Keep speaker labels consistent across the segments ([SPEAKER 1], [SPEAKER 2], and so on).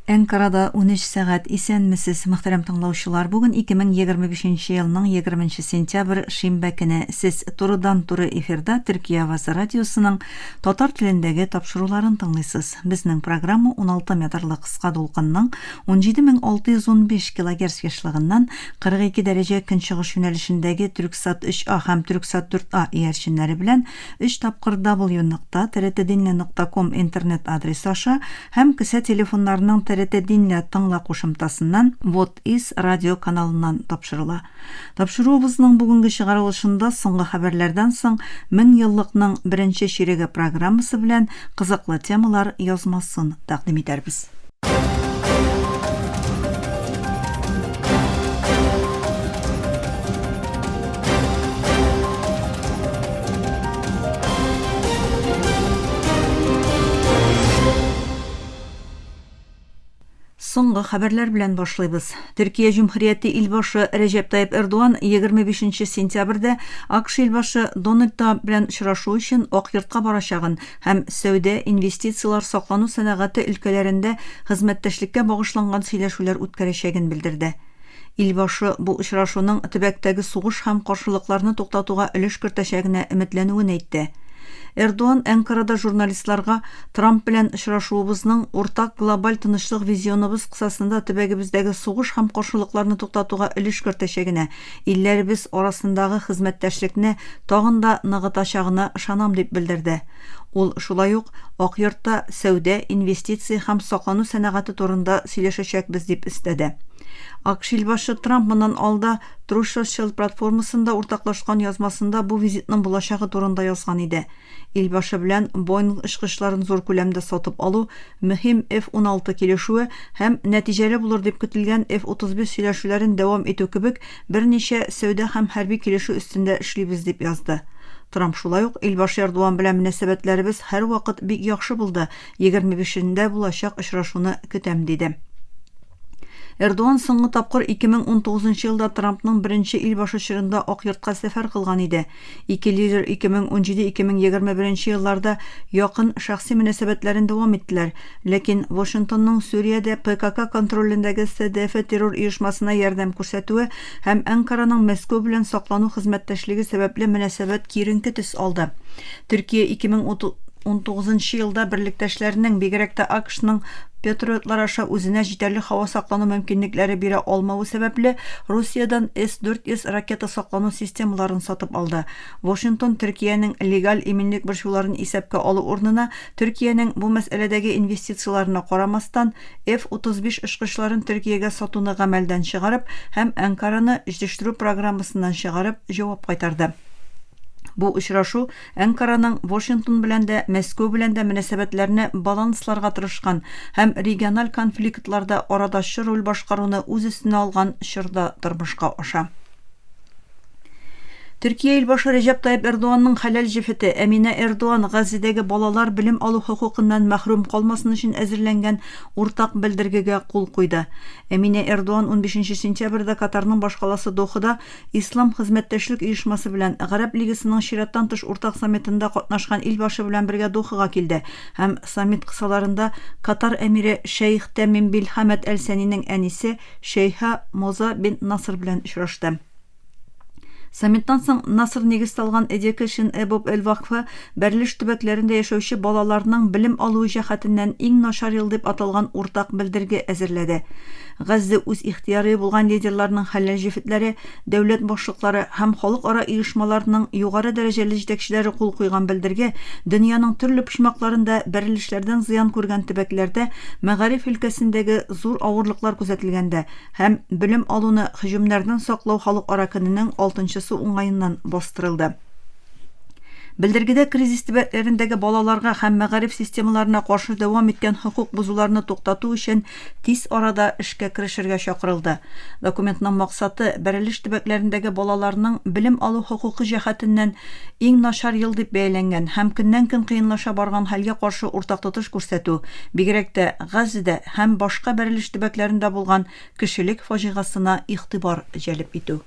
[SPEAKER 1] Әнкарада 13 сәгать. Исәнмесез, мөхтәрәм тыңлаучылар. Бүген 2025 елның 20 сентябрь, шимбә көне. Сез турыдан-туры эфирда Төркия авазы радиосының татар телендәге тапшыруларын тыңлыйсыз. Безнең программа 16 метрлы кыска дулкынның 17615 килогерц ешлыгыннан 42 дәрәҗә көнчыгыш юнәлешендәге Түрксат 3А һәм Түрксат 4А иярченнәре белән өч тапкыр w нокта trtdinle нокта ком интернет адресы аша һәм кесә телефоннарының TRT Динлә тыңла кушымтасыннан Вот из радио каналыннан тапшырыла. Тапшыруыбызның бүгенге чыгарылышында соңгы хәбәрләрдән соң Меңьеллыкның беренче чиреге программасы белән кызыклы темалар язмасын тәкъдим итәрбез. Соңгы хәбәрләр белән башлыйбыз. Төркия Җөмһүрияте илбашы Рәҗәп Тайып Эрдоган 25 сентябрьдә АКШ илбашы Дональд Трамп белән очрашу өчен Ак йортка барачагын һәм сәүдә, инвестицияләр, саклану сәнәгате өлкәләрендә хезмәттәшлеккә багышланган сөйләшүләр үткәрәчәген белдерде. Илбашы бу очрашуның төбәктәге сугыш һәм каршылыкларны туктатуга өлеш кертәчәгенә өметләнүен әйтте. Эрдоан Әнкарада журналистларга Трамп белән очрашуыбызның уртак глобаль тынычлык визионыбыз кысасында төбәгебездәге сугыш һәм каршылыкларны туктатуга өлеш кертәчәгенә, илләребез арасындагы хезмәттәшлекне тагын да ныгытачагына ышанам дип белдерде. Ул шулай ук Ак йортта сәүдә, инвестиция һәм саклану сәнәгате турында сөйләшәчәкбез дип өстәде. АКШ илбашы Трамп моннан алда Truth Social платформасында уртаклашкан язмасында бу визитның булачагы турында язган иде. Илбашы белән Boeing очкычларын зур күләмдә сатып алу, мөһим F-16 килешүе һәм нәтиҗәле булыр дип көтелгән F-35 сөйләшүләрен дәвам итү кебек берничә сәүдә һәм хәрби килешү өстендә эшлибез дип язды. Трамп шулай ук Илбашы Эрдоган белән мөнәсәбәтләребез һәрвакыт бик яхшы булды, 25-ндә булачак очрашуны көтәм диде. Эрдоган соңгы тапкыр 2019 елда Трампның беренче илбашы чорында Ак йортка сәфәр кылган иде. Ике лидер 2017-2021 елларда якын шәхси мөнәсәбәтләрен дәвам иттеләр, ләкин Вашингтонның Сүриядә ПКК контролендәге СДФ террор оешмасына ярдәм күрсәтүе һәм Әнкараның Мәскәү белән саклану хезмәттәшлеге сәбәпле мөнәсәбәт киеренке төс алды. Төркия 2019 елда берлектәшләренең, бигрәк тә АКШның Патриотлар аша үзенә җитәрлек һава саклану мөмкинлекләре бирә алмавы сәбәпле, Русиядән С-400 ракета саклану системаларын сатып алды. Вашингтон Төркиянең легаль иминлек борчуларын исәпкә алу урынына, Төркиянең бу мәсьәләдәге инвестицияләренә карамастан, F-35 очкычларын Төркиягә сатуны гамәлдән чыгарып һәм Әнкараны җитештерү программасыннан чыгарып, җавап кайтарды. Бу очрашу Әнкараның Вашингтон белән дә, Мәскәү белән дә мөнәсәбәтләрне балансларга тырышкан һәм региональ конфликтларда арадашчы роль башкаруны үз өстенә алган чорда тормышка аша. Төркия илбашы Рәҗәп Тайып Эрдоганның хәләл җефете Әминә Эрдоган Газзедәге балалар белем алу хокукыннан мәхрүм калмасын өчен әзерләнгән уртак белдергегә кул куйды. Әминә Эрдоган 15 сентябрьдә Катарның башкаласы Дохада Ислам хезмәттәшлек оешмасы белән Гарәп Лигасының чираттан тыш уртак саммитында катнашкан илбашы белән бергә Дохага килде һәм саммит кысаларында Катар әмире шәех Тәмим бил Хәмәд әл-Сәнинең әнисе шәйха Моза бин Наср белән очрашты. Саммиттан соң Наср нигез салган Education Above All вакфы бәрелеш төбәкләрендә яшәүче балаларның белем алуы җәһәтеннән иң начар ел дип аталган уртак белдерге әзерләде. Газзә үз ихтыяры булган лидерларның хәләл җефетләре, дәүләт башлыклары һәм халыкара оешмаларның югары дәрәҗәле җитәкчеләре кул куйган белдерге дөньяның төрле почмакларында бәрелешләрдән зыян күргән төбәкләрдә мәгариф өлкәсендәге зур авырлыклар күзәтелгәндә һәм белем алуны һөҗүмнәрдән саклау халыкара көненең алтынчысы уңаеннан бастырылды. Белдергедә кризис төбәкләрендәге балаларга һәм мәгариф системаларына каршы дәвам иткән хокук бозуларны туктату өчен тиз арада эшкә керешергә чакырылды. Документның максаты, бәрелеш төбәкләрендәге балаларның белем алу хокукы җәһәтеннән иң начар ел дип бәяләнгән һәм көннән-көн кыенлаша барган хәлгә каршы уртак тотыш күрсәтү, бигрәк тә Газзәдә һәм башка бәрелеш төбәкләрендә булган кешелек фаҗигасына игътибар җәлеп итү.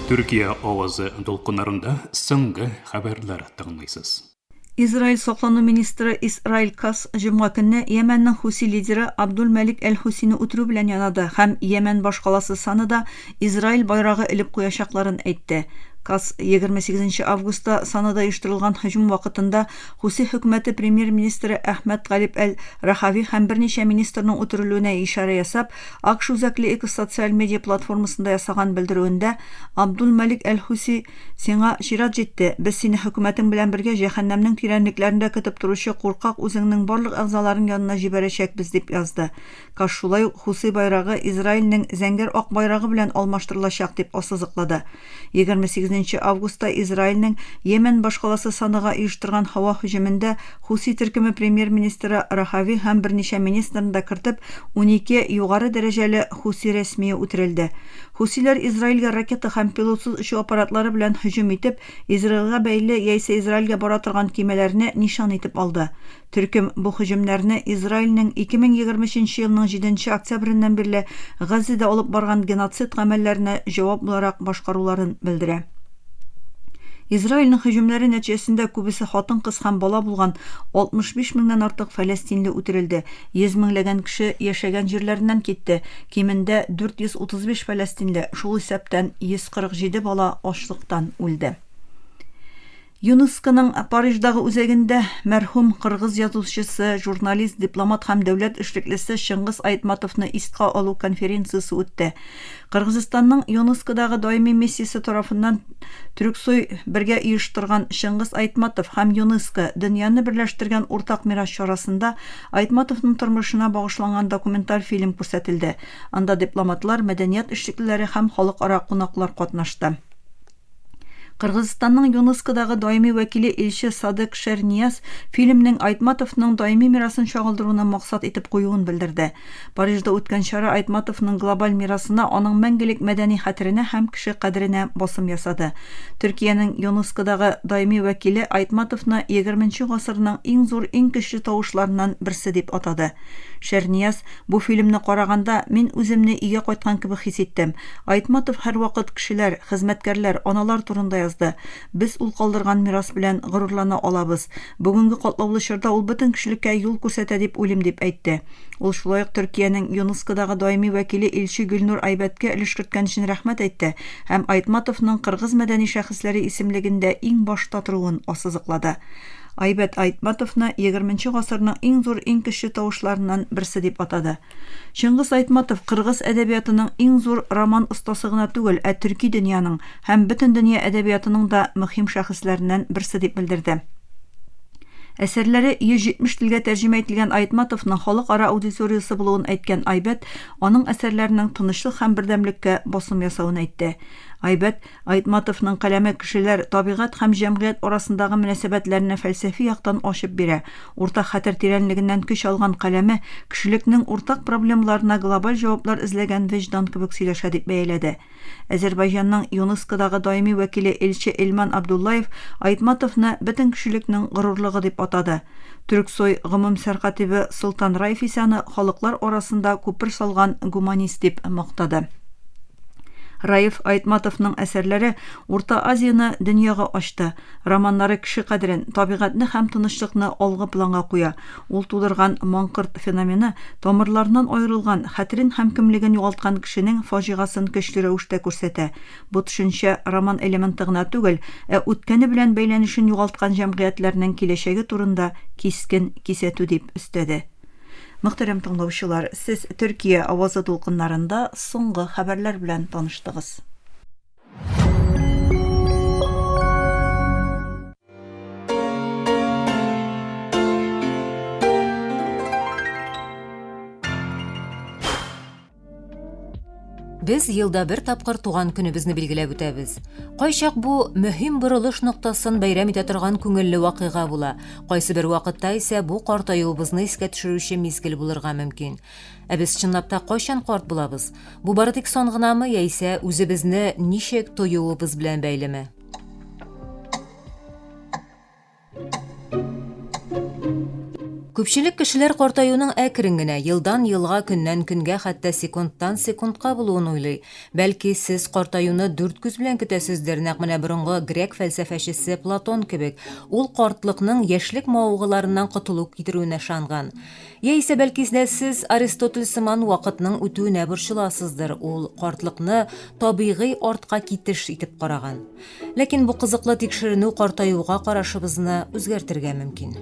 [SPEAKER 2] Төркия авазы дулкыннарында соңгы хәбәрләр тыңлыйсыз.
[SPEAKER 1] Израиль саклану министры Исраил Кац җомга көнне Йәмәннең Хуси лидеры Абдул Мәлик әл-Хусины үтерү белән янады һәм Йәмән башкаласы Санада Израиль байрагы элеп куячакларын әйтте. Кац 28 нче августта Санада оештырылган һөҗүм вакытында Хуси хөкүмәте премьер-министры Әхмәд Галиб әл-Рахави һәм берничә министрның үтерелүенә ишарә ясап, АКШ үзәкле X социаль медиа платформасында ясаган белдерүендә, Абдул Мәлик әл-Хуси, сиңа чират җитте, без сине хөкүмәтең белән бергә җәһәннәмнең тирәнлекләрендә көтеп торучы куркак үзеңнең барлык әгъзаларың янына җибәрәчәкбез, дип язды. Каш шулай ук Хуси байрагы Израильнең зәңгәр-ак байрагы белән алмаштырылачак, дип ассызыклады. 28 нче августта Израильнең Йемен башкаласы Санага оештырган һава һөҗүмендә Хуси төркеме премьер-министры Рахави һәм берничә министрны да кертеп, 12 югары дәрәҗәле Хуси рәсмие үтерелде. Хусиләр Израильгә ракета һәм пилотсыз очу аппаратлары белән һөҗүм итеп, Израильгә бәйле яисә Израильгә бара торган көймәләрне нишан итеп алды. Төркем бу һөҗүмнәрне Израильнең 2023 нче елның җиденче октябреннән бирле Газзәдә алып барган геноцид гамәлләренә җавап буларак башкаруларын белдерә. Израильнең һөҗүмнәре нәтиҗәсендә күбесе хатын-кыз һәм бала булган 65 меңнән артык фәләстинле үтерелде, 100 меңләгән кеше яшәгән җирләреннән китте, кимендә 435 фәләстинле, шул исәптән 147 бала ачлыктан үлде. ЮНЕСКОның Париждагы үзәгендә мәрхүм кыргыз язучысы, журналист, дипломат һәм дәүләт эшлеклесе Чыңгыз Айтматовны искә алу конференциясе үтте. Кыргызстанның ЮНЕСКОдагы даими миссиясе тарафыннан Төрксой бергә оештырган Чыңгыз Айтматов һәм ЮНЕСКО, дөньяны берләштергән уртак мирас чарасында Айтматовның тормышына багышланган документаль фильм күрсәтелде. Анда дипломатлар, мәдәният эшлеклеләре һәм халыкара кунаклар катнашты. Кыргызстанның ЮНЕСКОдагы даими вәкиле илче Садык Шернияз фильмнең Айтматовның даими мирасын чагылдыруны максат итеп куюын белдерде. Парижда үткән чара Айтматовның глобаль мирасына, аның мәңгелек мәдәни хәтеренә һәм кеше кадеренә басым ясады. Төркиянең ЮНЕСКОдагы даими вәкиле Айтматовны егерменче гасырның иң зур, иң көчле тавышларыннан берсе дип атады. Шернияз, Бу фильмны караганда, мин үземне өйгә кайткан кебек хис иттем. Айтматов һәрвакыт кешеләр, хезмәткәрләр, аналар турында язды. Без ул калдырган мирас белән горурлана алабыз. Бүгенге катлаулы чорда ул бөтен кешелеккә юл күрсәтә дип уйлыйм, дип әйтте. Ул шулай ук Төркиянең ЮНЕСКОдагы даими вәкиле илче Гөлнур Айбәткә өлеш керткән өчен рәхмәт әйтте һәм Айтматовның кыргыз мәдәни шәхесләре исемлегендә иң башта торуын ассызыклады. Айбәт Айтматовны егерменче гасырның иң зур, иң көчле тавышларыннан берсе дип атады. Чыңгыз Айтматов кыргыз әдәбиятының иң зур роман остасы гына түгел, ә төрки дөньяның һәм бөтен дөнья әдәбиятының да мөһим шәхесләреннән берсе дип белдерде. Әсәрләре 170 телгә тәрҗемә ителгән Айтматовның халыкара аудиториясе булуын әйткән Айбәт аның әсәрләренең тынычлык һәм бердәмлеккә басым ясавын әйтте. Айбәт Айтматовның каләме кешеләр, табигать һәм җәмгыять арасындагы мөнәсәбәтләрне фәлсәфи яктан ачып бирә. Уртак хәтер тирәнлегеннән көч алган каләме кешелекнең уртак проблемаларына глобаль җаваплар эзләгән вөҗдан кебек сөйләшә, дип бәяләде. Әзербайҗанның ЮНЕСКОдагы даими вәкиле илче Эльман Абдуллаев Айтматовны бөтен кешелекнең горурлыгы дип атады. Төрксой гомум сәркатибе Солтан Раев исә аны халыклар арасында күпер салган гуманист дип мактады. Раиф Айтматовның әсәрләре Урта Азияне дөньяга ачты. Романнары кеше кадерен, табигатьне һәм тынычлыкны алгы планга куя. Ул тудырган маңкорт феномены тамырларыннан аерылган, хәтерен һәм кемлеген югалткан кешенең фаҗигасын көчле рәвештә күрсәтә. Бу төшенчә роман элементы гына түгел, ә үткәне белән бәйләнешен югалткан җәмгыятьләрнең киләчәге турында кискен кисәтү, дип өстәде. Мөхтәрәм тыңлаучылар, сез Төркия авазы дулкыннарында соңгы хәбәрләр белән таныштыгыз.
[SPEAKER 3] Без елда бер тапкыр туган көнебезне билгеләп үтәбез. Кайчак бу мөһим борылыш ноктасын бәйрәм итә торган күңелле вакыйга була. Кайсы бер вакытта исә бу картаюыбызны искә төшерүче мизгел булырга мөмкин. Ә без чынлап та кайчан карт булабыз? Бу бары тик сан гынамы яисә үзебезне ничек тоюыбыз белән бәйлеме? Күпчелек кешеләр картаюның әкрен генә, елдан-елга, көннән-көнгә, хәтта секундтан-секундка булуын уйлый. Бәлки, сез картаюны дүрт күз белән көтәсездер, нәкъ менә борынгы грек фәлсәфәчесе Платон кебек, ул картлыкның яшьлек мавыгуларыннан котылу китерүенә ышанган. Яисә, бәлки дә сез Аристотель сыман вакытның үтүенә борчыласыздыр, ул картлыкны табигый артка китеш итеп караган. Ләкин бу кызыклы тикшеренү картаюга карашыбызны үзгәртергә мөмкин.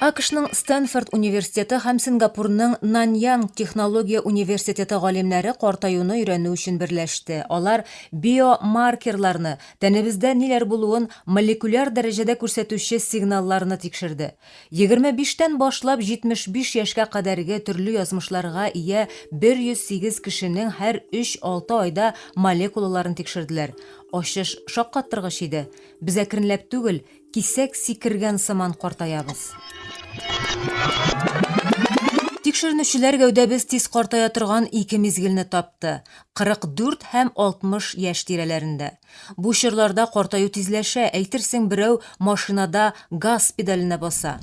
[SPEAKER 3] АКШның Стэнфорд университеты һәм Сингапурның Наньянг технология университеты галимнәре картаюны өйрәнү өчен берләште. Алар биомаркерларны, тәнебездә ниләр булуын молекуляр дәрәҗәдә күрсәтүче сигналларны тикшерде. 25 тән башлап 75 яшькә кадәрге төрле язмышларга ия 108 кешенең һәр өч-алты айда молекулаларын тикшерделәр. Ачыш шаккаттыргыч иде. Без әкренләп түгел, кисәк сикергән сыман картаябыз. Тикшеренүчеләр гәүдәбез тиз картая торган ике мизгелне тапты, 44 һәм 60 яшь тирәләрендә. Бу чорларда картаю тизләшә, әйтерсең берәү машинада газ педаленә баса.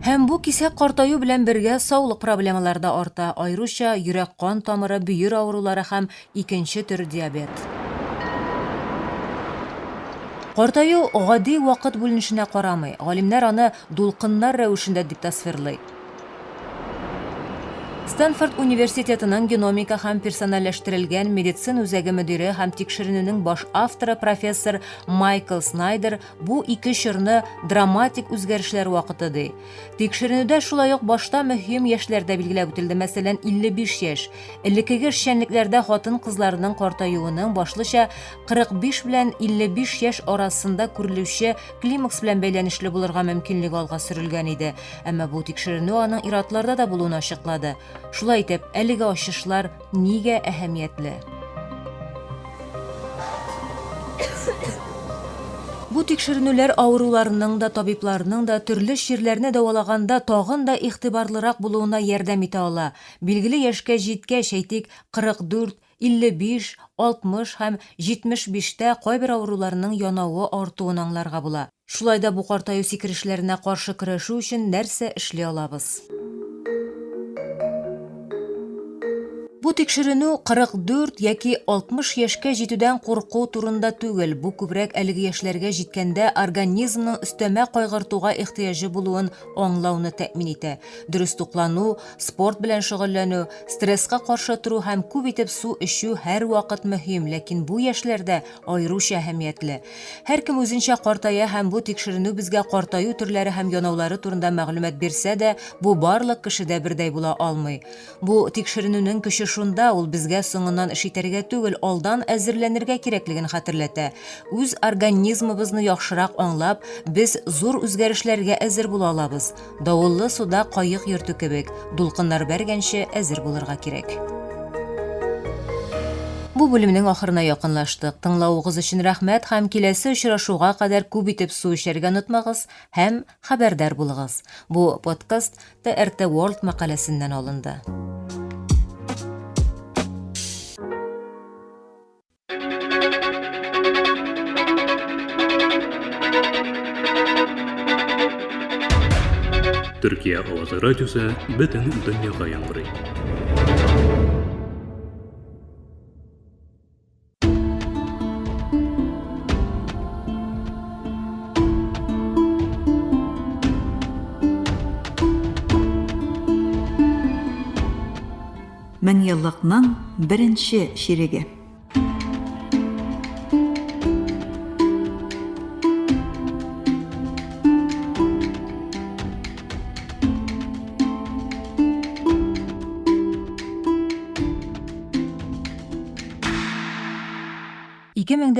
[SPEAKER 3] Һәм бу кисәк картаю белән бергә саулык проблемалары да арта, аеруча йөрәк-кан тамыры, бөер авырулары һәм икенче төр диабет. Картаю гади вакыт бүленешенә карамый, галимнәр аны дулкыннар рәвешендә дип тасвирлый. Стэнфорд университетының геномика һәм персональләштерелгән медицин үзәге мөдире һәм тикшеренүнең баш авторы профессор Майкл Снайдер бу ике чорны драматик үзгәрешләр вакыты ди. Тикшеренүдә шулай ук башта мөһим яшьләр дә билгеләп үтелде, мәсәлән, 55 яшь. Элеккеге эшчәнлекләрдә хатын-кызларның картаюының башлыча 45 белән 55 яшь арасында күрелүче климакс белән бәйләнешле булырга мөмкинлеге алга сөрелгән иде. Әмма бу тикшеренү аның ир-атларда да булуын ачыклады. Шулай итеп, әлеге ачышлар нигә әһәмиятле? Бу тикшеренүләр авыруларның да, табибларның да төрле чирләрне дәвалаганда тагын да игътибарлырак булуына ярдәм итә ала. Билгеле яшькә җиткәч, әйтик, 44, 55, 60 һәм 75 тә кайбер авыруларның янавы артуын аңларга була. Шулай да бу картаю сикерешләренә каршы көрәшү өчен нәрсә эшли алабыз? Бу тикшеренү 44 яки 60 яшькә җитүдән курку турында түгел, бу күбрәк әлеге яшьләргә җиткәндә организмның өстәмә кайгыртуга ихтыяҗы булуын аңлауны тәэмин итә. Дөрес туклану, спорт белән шөгыльләнү, стресска каршы тору һәм күп итеп су эчү һәрвакыт мөһим, ләкин бу яшьләрдә аеруча әһәмиятле. Һәркем үзенчә картая һәм бу тикшеренү безгә картаю төрләре һәм янаулары турында мәгълүмат бирсә дә, бу барлык кешедә бердәй була алмый. Бу тикшеренүнең көче шунда, ул безгә соңыннан эш итәргә түгел, алдан әзерләнергә кирәклеген хәтерләтә. Үз организмыбызны яхшырак аңлап, без зур үзгәрешләргә әзер була алабыз. Давыллы суда каек йөртү кебек, дулкыннар бәргәнче әзер булырга кирәк. Бу бүлемнең ахырына якынлаштык. Тыңлавыгыз өчен рәхмәт һәм киләсе очрашуга кадәр күп итеп су эчәргә онытмагыз һәм хәбәрдар булыгыз. Бу подкаст TRT World мәкаләсеннән алынды.
[SPEAKER 2] Төркия авазы радиосы бөтен дөньяга яңгырый.
[SPEAKER 1] Меңьеллыкның беренче чиреге.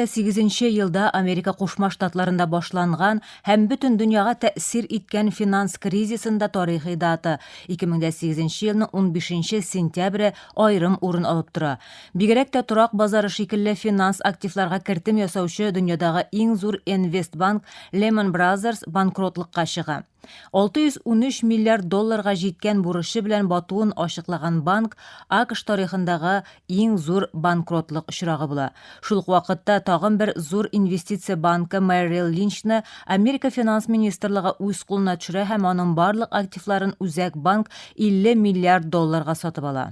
[SPEAKER 3] 2008 елда Америка Кушма Штатларында башланган һәм бөтен дөньяга тәэсир иткән финанс кризисында тарихи дата 2008 елның 15 сентябре аерым урын алып тора. Бигрәк тә торак базары шикелле финанс активларга кертем ясаучы дөньядагы иң зур инвестбанк Lehman Brothers банкротлыкка чыга. 613 миллиард долларга җиткән бурычы белән батуын ачыклаган банк АКШ тарихындагы иң зур банкротлык очрагы була. Шул ук вакытта тагын бер зур инвестиция банкы Merrill Lynch-ны Америка финанс министрлыгы үз кулына төшерә һәм аның барлык активларын үзәк банк 50 миллиард долларга сатып ала.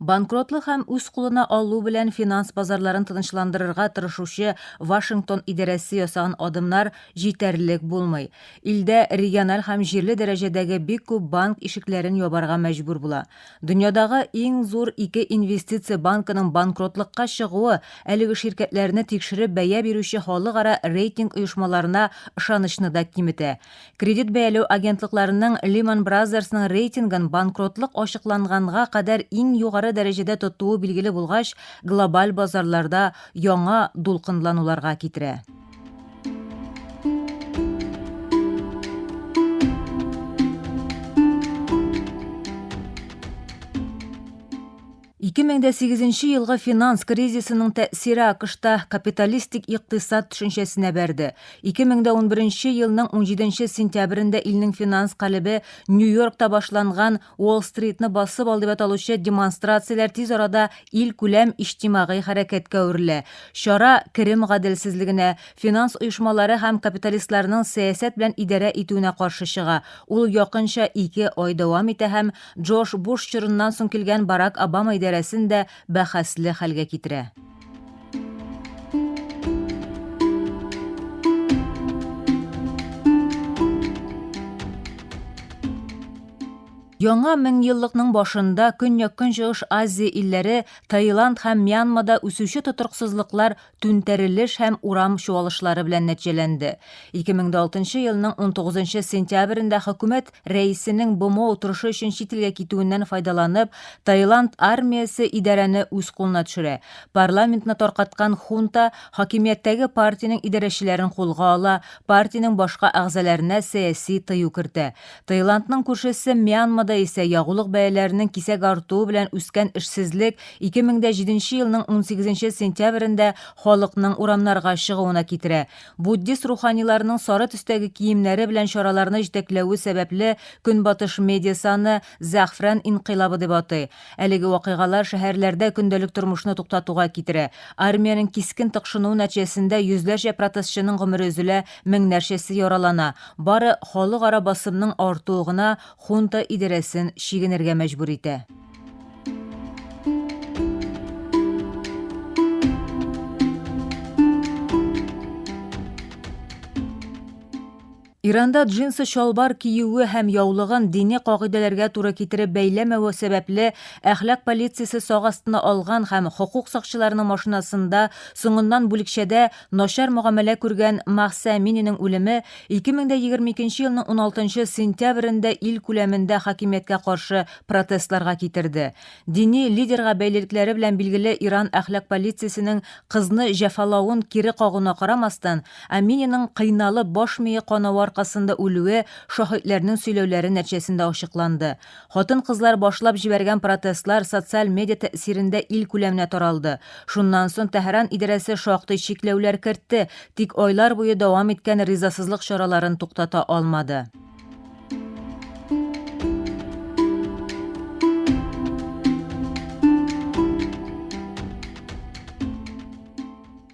[SPEAKER 3] Банкротлык һәм үз кулына алу белән финанс базарларын тынычландырырга тырышучы Вашингтон идарәсе ясаган адымнар җитәрлек булмый. Илдә региональ һәм җирле дәрәҗәдәге бик күп банк ишекләрен ябарга мәҗбүр була. Дөньядагы иң зур ике инвестиция банкының банкротлыкка чыгуы әлеге ширкәтләрне тикшереп бәя бирүче халыкара рейтинг оешмаларына ышанычны да киметә. Кредит бәяләү агентлыкларының Lehman Brothers-ның рейтингын банкротлык ачыкланганга кадәр иң югары дәрәҗәдә тотуы билгеле булгач, глобаль базарларда яңа дулкынлануларга китерә. 2008 елгы финанс кризисының тәэсире АКШта капиталистик икътисад төшенчәсенә бәрде. 2011 елның 17 сентябрендә илнең финанс калебе Нью-Йоркта башланган Уолл-стритны басып ал дип аталучы демонстрацияләр тиз арада илкүләм иҗтимагый хәрәкәткә әверелә. Чара керем гаделсезлегенә, финанс оешмалары һәм капиталистларның сәясәт белән идарә итүенә каршы чыга. Ул якынча ике ай дәвам итә һәм Джордж Буш чорыннан соң килгән Барак Обама идарәсен дә бәхәсле хәлгә китерә. Яңа меңьеллыкның башында Көньяк-Көнчыгыш Азия илләре Таиланд һәм Мьянмада үсүче тотрыксызлыклар түнтәрелеш һәм урам чуалышлары белән нәтиҗәләнде. 2006 елның 19 сентябрендә хөкүмәт рәисенең БМО утырышы өчен чит илгә китүеннән файдаланып, Таиланд армиясе идарәне үз кулына төшерә. Парламентны таркаткан хунта хакимияттәге партиянең идарәчеләрен кулга ала, партиянең башка әгъзаларына сәяси тыю кертә. Таиландның күршесе Мьянмада исә ягулык бәяләренең кисәк артуы белән үскән эшсезлек 2007 елның 18 сентябрендә халыкның урамнарга чыгуына китерә. Буддист руханиларының сары төстәге киемнәре белән чараларны җитәкләве сәбәпле Көнбатыш медиасы аны Зәгъфран инкыйлабы дип атый. Әлеге вакыйгалар шәһәрләрдә көндәлек тормышны туктатуга китерә. Армиянең кискен тыкшынуы нәтиҗәсендә йөзләрчә протестчының гомере өзелә, меңнәрчәсе яралана. Бары халыкара басымның артуы гына хунта идарәсен чигенергә мәҗбүр итә. Иранда джинсы чалбар киюе һәм яулыгын дини кагыйдәләргә туры китереп бәйләмәве сәбәпле әхлак полициясе сак астына алган һәм хокук сакчыларының машинасында соңыннан бүлекчәдә начар мөгамәлә күргән Махса Әмининең үлеме 2022 елның 16 сентябрендә ил күләмендә хакимияткә каршы протестларга китерде. Дини лидерга бәйлелекләре белән билгеле Иран әхлак полициясенең кызны җәфалавын кире кагуына карамастан, Амининың кыйналып баш мие канавы аркасында үлүе шаһитләрнең сөйләүләре нәтиҗәсендә ачыкланды. Хатын-кызлар башлап җибәргән протестлар социаль медиа тәэсирендә ил күләменә таралды. Шуннан соң Тәһран идарәсе шактый чикләүләр кертте, тик айлар буе дәвам иткән ризасызлык чараларын туктата алмады.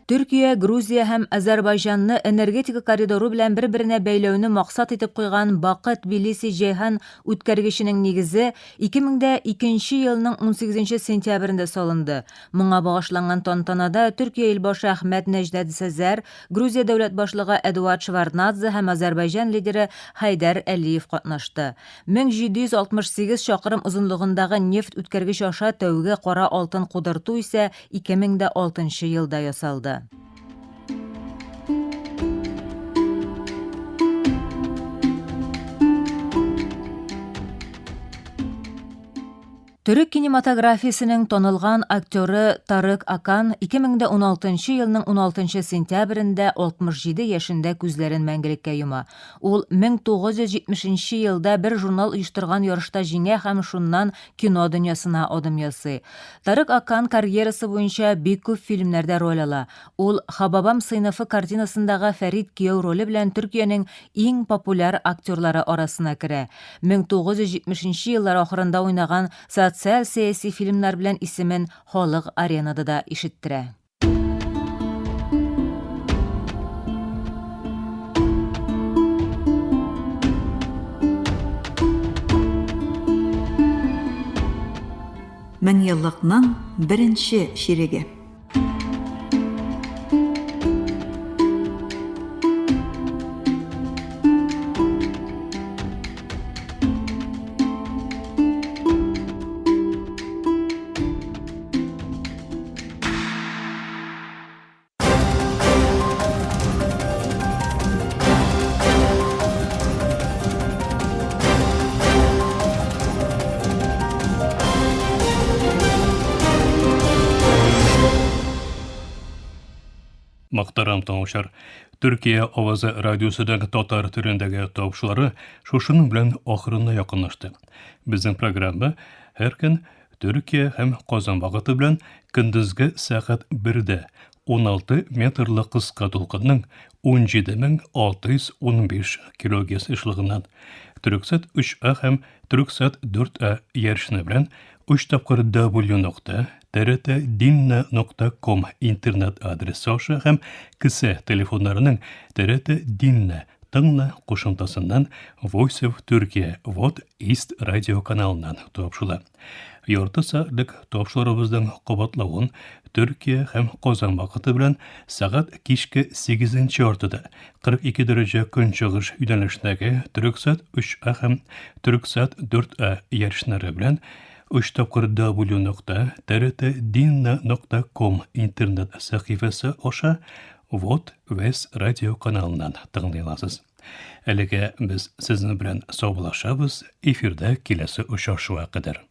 [SPEAKER 3] Төркия, Грузия һәм Азәрбайҗанны энергетика коридоры белән бер-беренә бәйләүне максат итеп куйган Бакы-Тбилиси-Җәйһан үткәргеченең нигезе 2002 елның 18 сентябрендә салынды. Моңа багышланган тантанада Төркия илбашы Әхмәт Нәҗдәт Сәзәр, Грузия дәүләт башлыгы Эдуард Шеварднадзе һәм Азәрбайҗан лидеры Хәйдәр Әлиев катнашты. 1768 чакрым озынлыгындагы нефть үткәргеч аша тәүге кара алтын кудырту исә 2006 елда ясалды. Төрек кинематографиясенең танылган актеры Тарык Акан 2016 елның 16 сентябрендә 67 яшендә күзләрен мәңгелеккә йома. Ул 1970 нче елда бер журнал оештырган ярышта җиңә һәм шуннан кино дөньясына адым ясый. Тарык Акан карьерасы буенча бик күп фильмнәрдә роль ала. Ул Хабабам сыйныфы картинасындагы Фәрит кияү роле белән Төркиянең иң популяр актерлары арасына керә. 1970 нче еллар ахырында уйнаган социаль-сәяси фильмнар белән исемен халык аренада да ишеттерә.
[SPEAKER 1] Меңьеллыкның беренче чиреге.
[SPEAKER 2] Мөхтәрәм тыңлаучылар, Төркия авазы радиосының татар телендәге тавышлары шушының белән ахырына якынлашты. Безнең программа һәр көн Төркия һәм Казан вакыты белән көндезге сәгать 1дә 16 метрлы кыска дулкынның 17615 килогерц ешлыгыннан Төрексат 3А һәм Төрексат 4А ярышны белән 3 тапкыр w нокта trt нокта ком интернет адресы аша һәм кесә телефоннарының TRT Dinle тыңла кушымтасыннан Voice of Turkey Вот East радио каналыннан тапшыла. Ярты сәгатьлек тапшыруыбызның кабатлавын Төркия һәм Казан вакыты белән сәгать кичке 8 яртыда 42 дәрәҗә көнчыгыш юнәлешендәге Төрексат 3А һәм Төрексат 4А ярышлары белән 3 тапкыр w нокта trt нокта ком интернет сәхифәсе аша Вот Вес радио каналыннан тыңлый аласыз. Әлегә без сезнең белән саубуллашабыз, эфирда киләсе очрашуга кадәр.